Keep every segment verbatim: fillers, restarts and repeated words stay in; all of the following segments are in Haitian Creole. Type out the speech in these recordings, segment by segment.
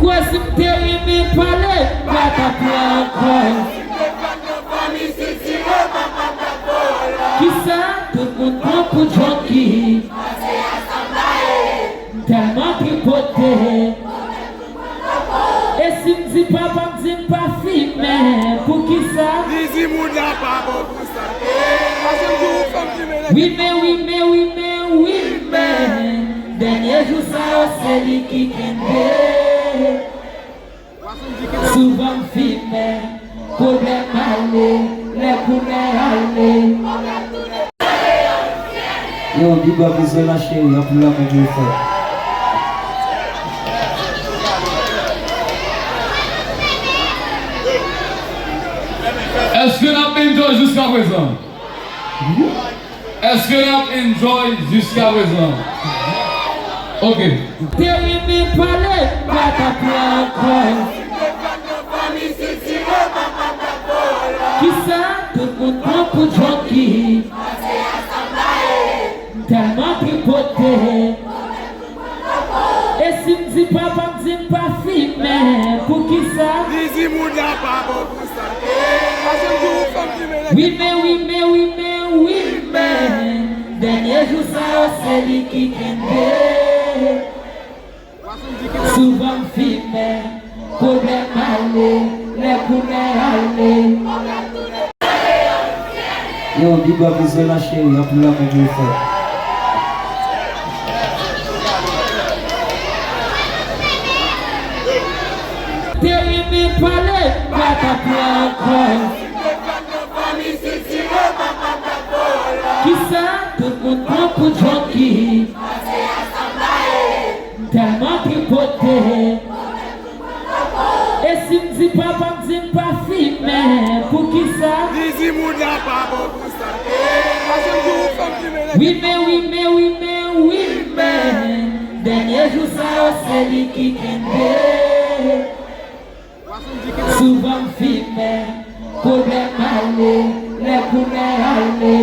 Kwè si m te renmen pale, m pa t ap la ankò. Kisa tout moun pran pou junkie? M tèlman tripote. E si m di papa m di m pa fimen, poukisa? Li di moun la pa bon pou sante. Paske m di ou fanm fimen nèg. Wi men, wi men, wi men, wi men. Dènye jou sa yo se li ki kenbe. Souvan m fimen, pwoblèm ale, lè koulè ale. Yo, big up Izolan cheri, anpil lanmou pou ou frè. Èske n ap enjoy jiska prezan? Èske n ap enjoy jiska prezan? Ok. Te renmen pale, m pa t ap la ankò. Kisa tout moun pran pou junkie? M tèlman tripote. E si m di papa m di m pa fimen, poukisa? Li di moun la pa bon pou sante. Paske m di ou fanm fimen nèg. Wi men, wi men, wi men, wi men. Dènye jou sa yo se li ki kenbe. Souvan m fimen, pwoblèm ale, lè koulè ale. Yo, big up Izolan cheri, anpil lanmou pou ou frè. Te renmen pale, m pa t ap la ankò. Kisa tout moun pran pou junkie? M tèlman tripote. E si m di papa m di m pa fimen, poukisa? Li di moun la pa bon pou sante. Paske m di ou fanm fimen nèg. Wi men, wi men, wi men, wi men. Dènye jou sa yo se li ki kenbe. Souvan m fimen, pwoblèm ale, lè koulè ale.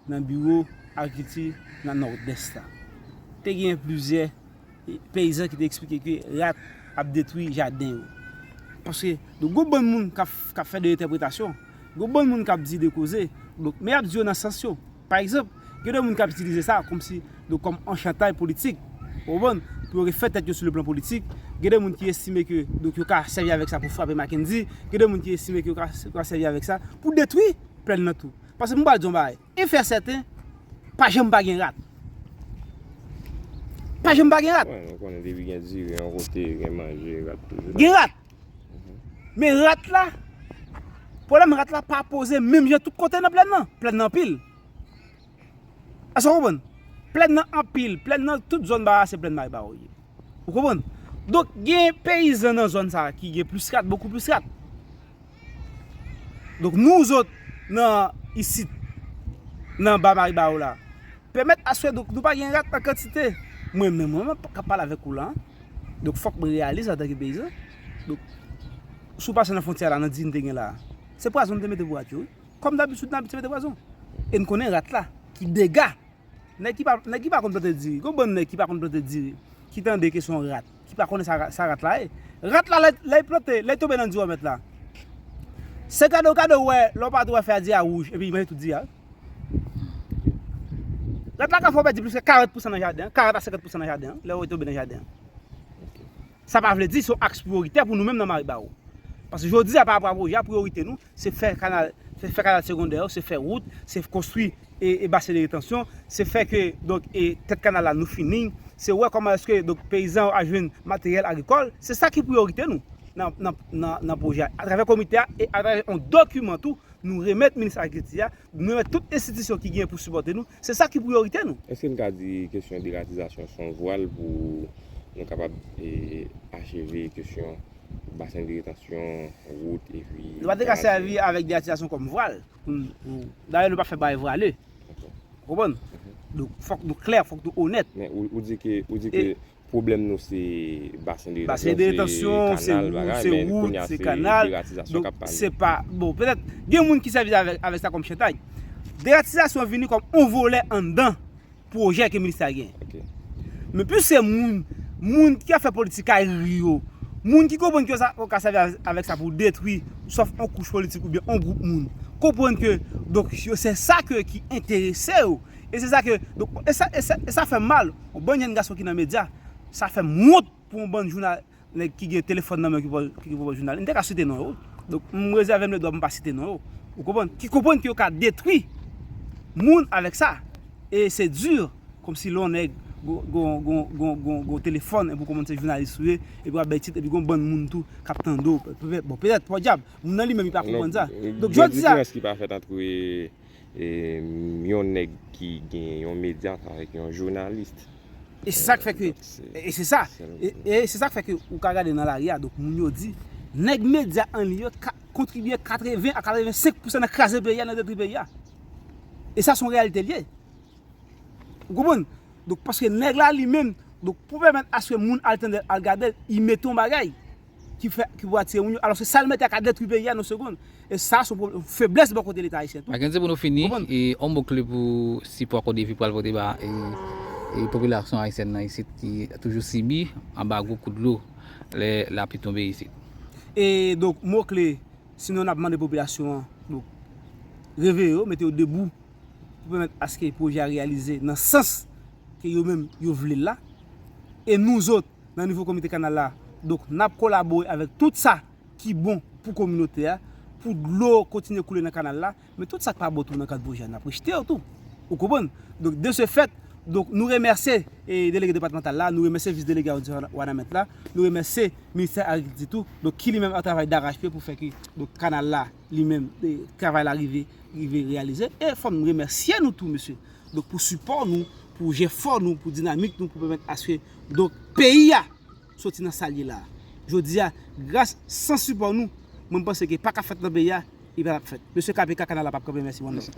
Nan biwo agrikilti nan Nòdès la, te gen plizyè peyizan ki te eksplike ke rat ap detwi jaden yo. Paske, donk, gon bann moun k ap, k ap fè de entèpretasyon, gon bann moun k ap di de koze, donk, men y ap di yo nan sans yo. Pa egzanp, gen de moun k ap itilize sa kòmsi, donk, kòm yon chantay politik, ou konprann, pou yo refè tèt yo sou le plan politik. Gen de moun ki estime ke, donk, yo ka sèvi avèk sa pou frape Mackendy. Gen de moun ki estime ke yo ka, yo ka sèvi avèk sa pou detwi plèn nan tou. Paske m pral di yon bagay, e fè sèten, pa janm pa gen rat. Pa janm pa gen rat. Wi, nou konnen depi gen diri yon kote, gen manje, rat toujou la. Gen rat. Men rat la, pwoblèm rat la pa poze menm jan tout kote nan plèn nan. Plèn nan anpil. Èske w konprann? Plèn nan anpil, plèn nan tout zòn ba a se plèn Maribawo ye. Ou konprann? Donk, gen peyizan nan zòn sa a ki gen plis rat, bokou plis rat. Donk, nou zòt nan isit, nan ba Maribawo la, pèmèt aswè, donk, nou pa gen rat an kantite. Mwen menm, mwen menm k ap pale avèk ou la, donk, fòk mwen reyalis antanke peyizan. Donk, si w pase nan fwontyè la, nan diri n te gen la a, se pwazon n te mete pou rat yo, wi. Kòm dabitid, n abitye mete pwazon. E n konnen rat la, ki dega. Nèg ki pa, nèg ki pa konn plante diri. Gon bann nèg ki pa konn plante diri, ki tande kesyon rat, ki pa konnen sa, sa rat la ye. Rat la, lè, lè l plante, lè l tonbe nan diri w mèt la, se gade w gade w wè, lè w pa tou wè fè a diri a wouj, epi li manje tout diri a. Rat la ka fè w pèdi plis ke karant pousan nan jaden an, karant a senkant pousan nan jaden an, lè w tonbe nan jaden an. Sa pa vle di se yon aks priyoritè pou nou menm nan Maribawo. Paske jodi a, pa rapò a pwojè a, priyorite nou, se fè kanal, se fè kanal segondè yo, se fè wout, se konstwi e, e basen de retansyon, se fè ke, donk, e tèt kanal la, nou fini l, se wè kòman èske, donk, peyizan yo a jwenn materyèl agrikòl, se sa ki priyorite nou nan, nan, nan, nan pwojè a, atravè komite a e atravè yon dokiman tou, nou remèt minis agrikilti a, nou remèt tout enstitisyon ki gen pou sipòte nou, se sa ki priyorite nou. Èske n ka di kesyon deratizasyon se yon vwal pou nou kapab, e, acheve kesyon basen de retansyon, wout, epi kanal? Nou pa te ka sèvi avèk deratizasyon kòm vwal. Pou n, pou, dayè, nou pa fè bagay vwale. Dakò. Ou konprann? Mhm. Donk, fòk nou klè, fòk nou onèt. Men ou, ou di ke, ou di ke pwoblèm nou se basen de retansyon, se kanal, bagay, men kounye a se deratizasyon k ap pale. Donk, se pa, bon, petèt, gen moun ki sèvi avèk, avèk sa kòm chantaj. Deratizasyon vini kòm yon volè anndan pwojè ke minis la gen. Ok. Men plis se moun, moun ki ap fè politik kay ri yo, moun ki konprann ke sa, yo ka sèvi avè-, avèk sa pou detwi, sòf yon kouch politik oubyen yon gwoup moun, konprann ke, donk, yo, se sa ke, ki enterese yo. E se sa ke, donk, e sa, e sa, e sa fè m mal. Yon bann jèn gason ki nan medya, sa fè m wont pou yon bann jounal, nèg ki gen telefòn nan men yo ki pran, ki pran jounal. M te ka site non yo. Donk, m rezève m ledwa pou m pa site non yo. Ou konprann? Ki konprann ke yo ka detwi moun avèk sa. E se di, kòmsi lè yon nèg gon, gon, gon telefòn, epi w konprann se jounalis ou ye, epi w ap bay tit, epi gon bann moun tou k ap tande w. Bon, petèt, podyab, moun nan li menm, li pa konprann sa. Donk, jodi a, gen diferans ki pa fèt ant e, yon nèg ki gen yon medya avèk yon jounalis. E se sa k fè ke, e se sa, e, e se sa k fè ke ou ka gade nan lari a, donk moun yo di, nèg medya an li yo ka kontribye katreven a katrevensenk pousan nan kraze peyi a, nan detwi peyi a. E sa se yon reyalite l ye. Ou konprann? Donk, paske nèg la li menm, donk, pou pèmèt aske moun al tande l, al gade l, li mete yon bagay ki fè, ki pou atire moun yo. Alòske sa l mete a ka detwi peyi a nan segonn. E sa se yon pwoblèm, feblès bò kote Leta ayisyen tou. Mackendy, pou nou fini, e yon mo kle pou sipò Kodevi pral pote ba, e, e popilasyon ayisyèn nan isit ki toujou sibi anba gwo kout dlo lè lapli tonbe isit. E donk, mo kle, sinon n ap mande popilasyon an, donk, reveye yo, mete yo debou pou pèmèt aske pwojè a reyalize nan sans ke yo menm yo vle l la. E nou zòt, nan nivo komite kanal la, donk, n ap kolabore avèk tout sa ki bon pou kominote a, pou dlo kontinye koule nan kanal la, men tout sa k pa bon tou nan kad pwojè a, n ap rejte yo tou. Ou konprann? Donk, de ce fait, donk, nou remèsye e delege depatmantal la, nou remèsye vis delege awondisman Wanament la, nou remèsye ministè agrikilti tou, donk, ki li menm ap travay darachpye pou fè ke, donk, kanal la li menm, e travay la rive rive reyalize. E fò m remèsye nou tou, mesye, donk, pou sipò nou, pou jefò nou, pou dinamik nou, pou pèmèt aske, donk, peyi a soti nan sa l ye la. Jodi a, gras, san sipò nou, mwen m panse ke pa ka fèt nan peyi a, li pa t ap fèt. Mesye K P K, kanal la p ap kanpe. Mèsi, one love.